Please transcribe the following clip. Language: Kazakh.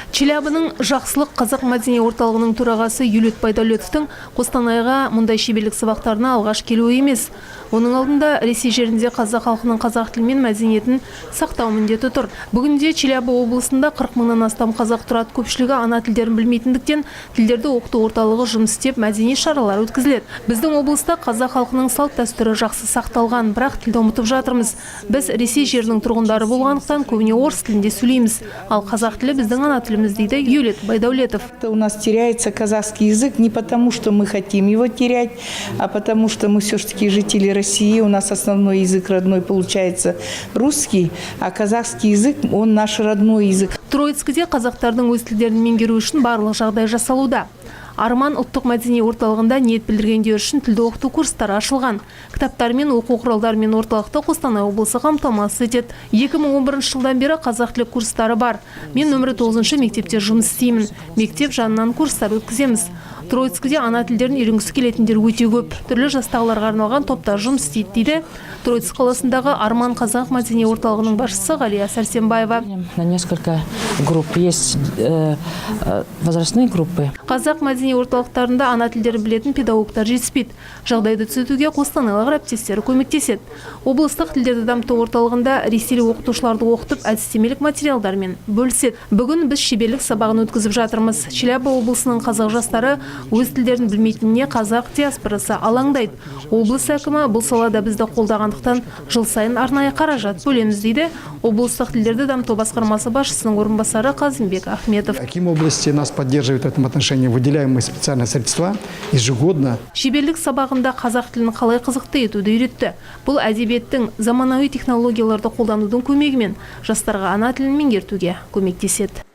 Челябінің «Жақсылық» қазақ мәдени орталығының төрағасы Юлит Байдәулетовтің Қостанайға мұндай шеберлік сабақтарына алғаш келуі емес. Оның алдында Ресей жерінде қазақ халқының қазақ тілі мен мәдениетін сақтау міндеті тұр. Бүгінде Челябі облысында 40 мыңнан астам қазақ тұрады. Көпшілігі ана тілдерін білмейтіндіктен, тілдерді оқыту орталығы жұмыс істеп, мәдени шаралар өткізіледі. Біздің облыста қазақ халқының салт дәстүрі жақсы сақталған, бірақ тілді ұмытып жатырмыз. Біз Ресей жерінің тұрғындары болғандықтан, көбіне орыс тілінде сөйлейміз. Ал қазақ тілі – біздің ана тіліміз, дейді Юлит Байдәулетов. У нас теряется казахский язык не потому, что мы хотим его терять, а потому, что мы все-таки жители России, у нас основной язык родной получается русский, а казахский язык, он наш родной язык. Троицкіде қазақтардың өз тілдерін меңгеру үшін барлық жағдай жасалуда. «Арман» ұлттық мәдени орталығында ниет білдіргендер үшін тілді оқыту курстары ашылған. Кітаптармен, оқу құралдарымен орталықты Қостанай облысы қамтамасыз етеді. 2011 жылдан бері қазақ тілі курстары бар. Мен нөмірі 9 мектепте жұмыс істеймін. Мектеп жанынан курстар өткіземіз. Троицкіде ана тілдерін үйренгісі келетіндер өте көп. Түрлі жастағыларға арналған топтар жұмыс істейді, дейді Троицк қаласындағы «Арман» қазақ мәдени орталығының басшысы Ғалия Сәрсенбаева. На несколько групп. Есть возрастные группы. Қазақ мәдени орталықтарында ана тілдерін білетін педагогтар жетіспейді. Жағдайды түзетуге қостанайлық әріптестері көмектеседі. Облыстық тілдерді дамыту орталығында ресейлік оқытушыларды оқытып, әдістемелік материалдармен бөліседі. Бүгін біз шеберлік сабағын өткізіп жатырмыз. Челябі облысының қазақ жастары өз тілдерін білмейтініне қазақ диаспорасы алаңдайды. Облыс әкімі бұл салада бізді қолдағандықтан, жыл сайын арнайы қаражат бөлеміз, дейді облыстық тілдерді дамыту басқармасы басшысының орынбасары Қазымбек Ахметов. Аким области нас поддерживает в этом отношении. Выделяем мы специальные средства ежегодно. Шеберлік сабағында қазақ тілін қалай қызықты етуді үйретті. Бұл әдебиеттің, заманауи технологияларды қолданудың көмегімен жастарға ана тілін меңгертуге көмектеседі.